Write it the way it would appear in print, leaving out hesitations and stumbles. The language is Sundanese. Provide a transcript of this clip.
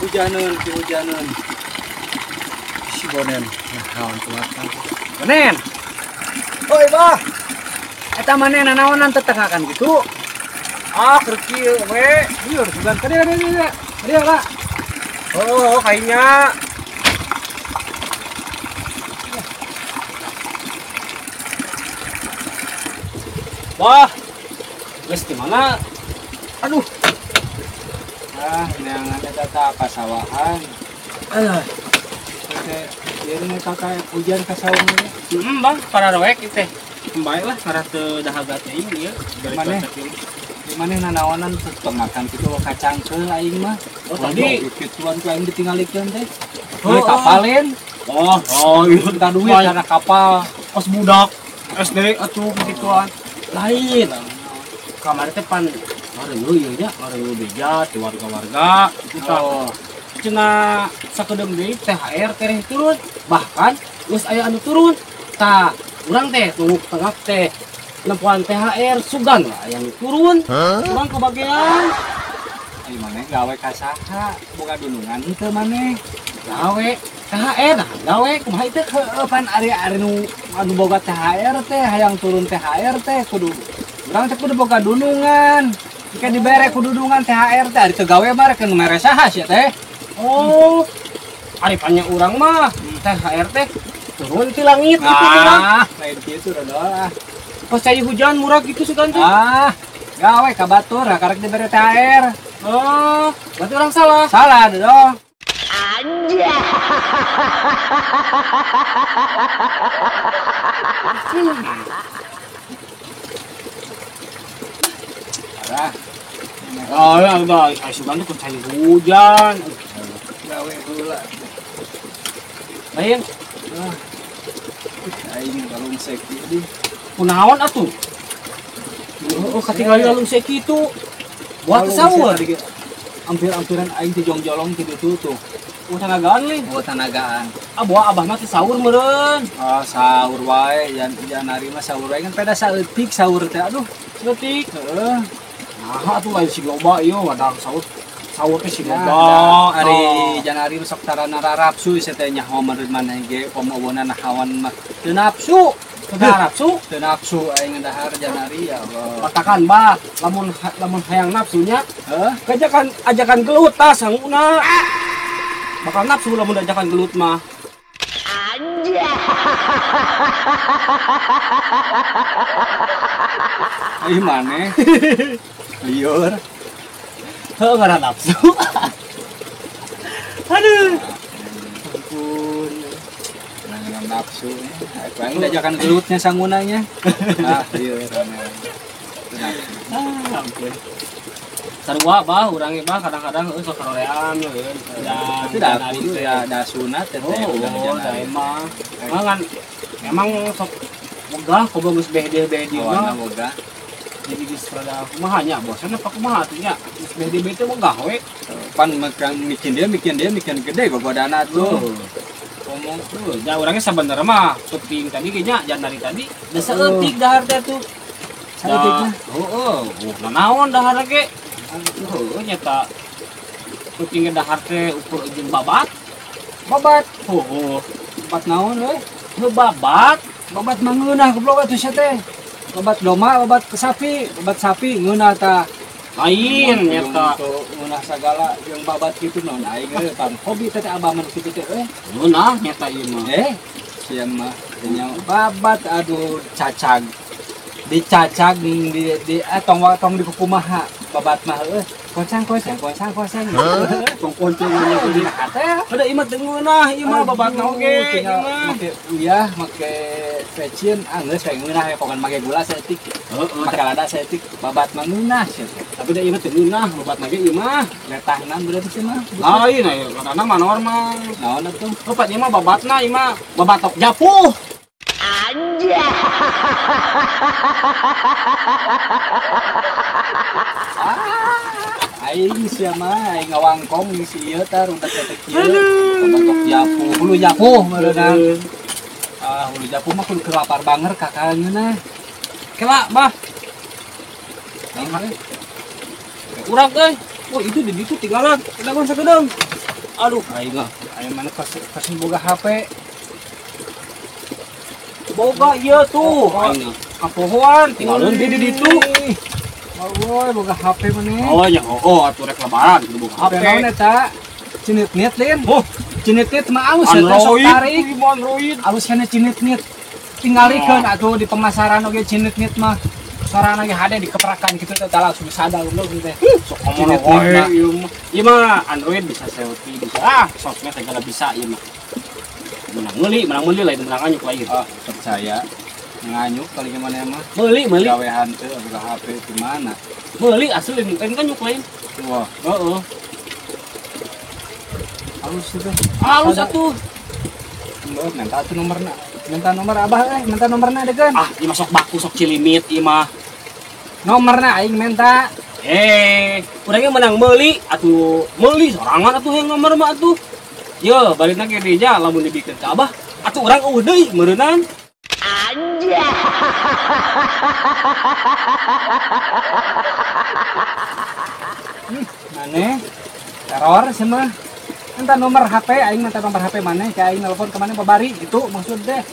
Hujaneun, hujaneun. Si Bonen, naon tuakan. Bonen. Oi, bah. Eta manehna naonan tetengakan gitu. Ah, keur kieu we. Lieur sugan ka dieu dieu. Dieu lah. Oh, kayaknya. Wah. Geus di mana? Aduh. Ah, neangan eta tah pasawahan. Alah. Teh, ieu mah kakak hujan ka saung ieu. Heeh, Bang, para roek ieu teh. Bae lah ngarah teu dahaga teuing ieu. Maneh. Di maneh nanaonan tetengakan kitu kacangkeul aing mah. Oh, tadi kituan ku aing ditinggalikeun teh. Beli kapalin. Oh, oh, ieu minta duit karena kapal. Kos budak SD atuh kituan. Lain. Kamari teh pan ngareuleuh ieu nya, ngareuleuh beja ti warga-warga kitu tah. Cenah sakedeung deui THR tereh turun, bahkan geus aya anu turun. Tah, urang teh tunggu tengah teh nempoan THR sugan lah aya nu turun. Urang kebagian. Ai maneh gawe ka saha? Boga dunungan henteu maneh? Gawe THR, nah gawe kumaha ieu teh? Heueuh pan ari nu anu boga THR teh hayang turun THR teh kudu urang teh kudu boga dunungan. Jika dibere kudu dunungan THR teh ari teu gawe mah rek nu mere saha sia teh? Oh, ari panya urang mah THR teh turun ti langit gitu ah, lain kitu rodol ah. Pas cai hujan murah gitu sugan teh. Ah, gawe ka batur karek dibere THR. Oh, berarti orang salah. Salah dong. Anjay. Parah. Oh, ya, bah, ai sugan teh cai hujan. Gawe heula. Lain. Ah. Aing kalungsek ieu. Kunaon atuh? Oh, katingali lalungsek kitu. Buat sahur. Ampir-ampiran aing teh jongjolong ti ditu tuh. Oh, tanagaan lih. Oh, tanagaan. Ah, buah abah mah teh sahur meureun. Ah, sahur wae, janari mah sahur wae kan peda saeutik sahur teh. Aduh, saeutik. Heeh. Nah, atuh lain si loba ieu wadah sahur. Sahur teh si loba. Ari janari mah sok tarana rarapsu sia teh nyaho meureun maneh ge komo eueuna nahawan mah teu nafsu. Teu nafsu, teu nafsu aing dahar janari ya Allah. Katakan bah, lamun lamun hayang nafsunya, heuh, ajakan ajakan gelut tah sanguna. Bakal nafsu lamun ajakan gelut mah. Anjay. Ih maneh. Liur. Heuh ngarah nafsu. Aduh. Ampun. Ngarah nafsu. Aing ajakan gelutnya sangunanya. Ah, liur aneh. Ah, ampun. Sarua bah urang ge bah kadang-kadang heuh sok karolean heuh. Tapi da kudu ya da sunat teh urang da emang. Emang kan emang sok wegah komo geus beh-beh mah. Wegah. Jadi geus rada kumaha nya bosan apa kumaha atuh nya. Geus beh-beh teh wegah we. Pan mikin dia mikin gede gogodana tuh. Ngomong tuh, ja urangnya sabenerna mah penting tadi ge nya janari tadi da saeutik dahar teh tuh. Saeutik mah. Heeh, oh naon dahar ge? Heuh nyata penting dahar teh ukur jeung babat. Babat. Heuh, babat naon we? Heuh babat. Babat mah ngeunah goblok atuh sia teh. Babat domba, babat sapi, babat sapi ngeunah tah. Lain nyata ngeunah sagala jeung babat kitu naon aing euy pan hobi teh abah mah kitu teh euy. Ngeunah nyata ieu mah. Sia mah nya babat aduh cacag. Dicacag di tong tong dikukumaha babat mah euy. Kocang kocang kocang kocang. Tong koncong nya dina kate. Ada ieu mah teu ngeunah ieu mah babatna oge. Ieu mah make uyah, make pecin, ah geus we ngeunah we pokona make gula saeutik. Heeh, make lada saeutik, babat mah ngeunah sia teh. Tapi da ieu mah teu ngeunah, babatna ge ieu mah. Letahna berarti sih mah. Lain aya karena mah normal. Naon atuh? Babat ieu mah babatna ieu mah babatok japuh. Anjay. Ah. Aing sia mah aing ngawangkong si ieu tah rudak teh kieu. Kabatok japuh, hulu japuh meureunang. Ah, hulu japuh mah kudu kelapar banger kakak ngeunah. Kela, Bah. Urang euy. Oh, itu di ditu tinggalan. Dagon sakedeung. Aduh, aing ah. Aing mana pas boga HP. Boga ieu tuh. Aing kapohoan tinggalan di ditu. Oh, boga HP maneh. Oh, ya oh, atuh rek lebaran kudu boga HP. Naon eta? Cinit-nit lin. Oh, cinit-nit mah alus eta sok tarik. Android. Alus kana cinit-nit. Tinggalikeun atuh di pemasaran oge cinit-nit mah. Sorana ge hade dikeprakan kitu teh langsung sadar goblok teh. Sok ngomong wae ieu mah. Ieu mah Android bisa selfie, bisa ah, sosmed segala bisa ieu mah. Menang meuli lain menang anyuk lain. Ah, percaya. Nganyuk kali gimana mah. Meuli. Gawe hanteu boga HP di mana? Meuli asli lain kan nyuk lain. Wah, heeh. Halus itu. Halus atuh. Minta atuh nomorna. Minta nomor abah euy, minta nomorna dekeun. Ah, ieu mah sok baku sok cilimit ieu mah. Nomorna aing minta. Urangnya menang meuli atuh meuli sorangan atuh yang nomor mah atuh. Ye, balikna ge deja lamun dibikeun ka abah, atuh urang eueuh deui meureunang. Anjay. Maneh teror sih mah. Minta nomor HP, aing minta nomor HP maneh, ka aing nelpon ke maneh babari gitu maksud deh.